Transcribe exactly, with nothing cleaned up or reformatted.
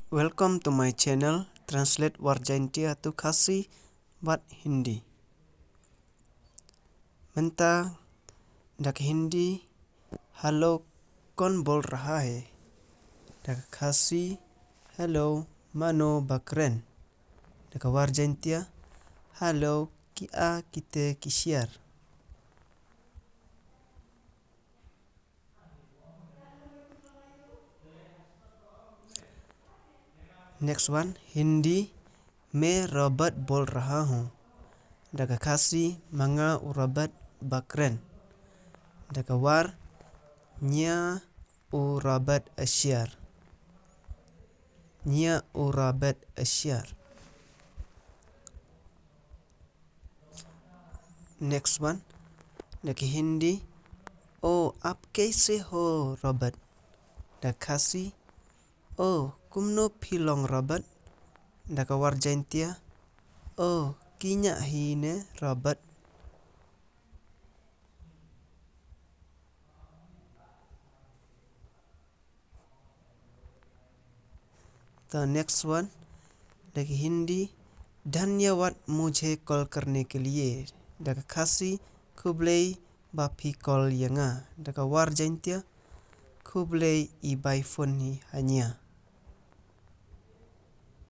Welcome to my channel, translate War Jaintia to Khasi bad Hindi. Mynta da ka Hindi, hello, kaun bol raha hai? Da ka Khasi, hello, mano ba kren? Da ka War Jaintia, hello, ki a kite ki siar? Next one, Hindi, मैं रबत बोल रहा हूँ. Da ka Khasi, ma nga u Rabat ba kren. Da ka War, ñia u Rabat a siar. Ñia u Rabat a siar. Next one, da ka Hindi, ओ आप कैसे हो रबत? Da ka Khasi, ओ kumno phi long Rabat? Da ka War Jaintia, ओ कियां hi ne रबत? The next one, da ka Hindi, धन्यवाद मुझे कॉल करने के लिए. Da ka Khasi, khublei ba phi call ïa nga. Da ka War Jaintia, khublei i bai phone hi ha ñia.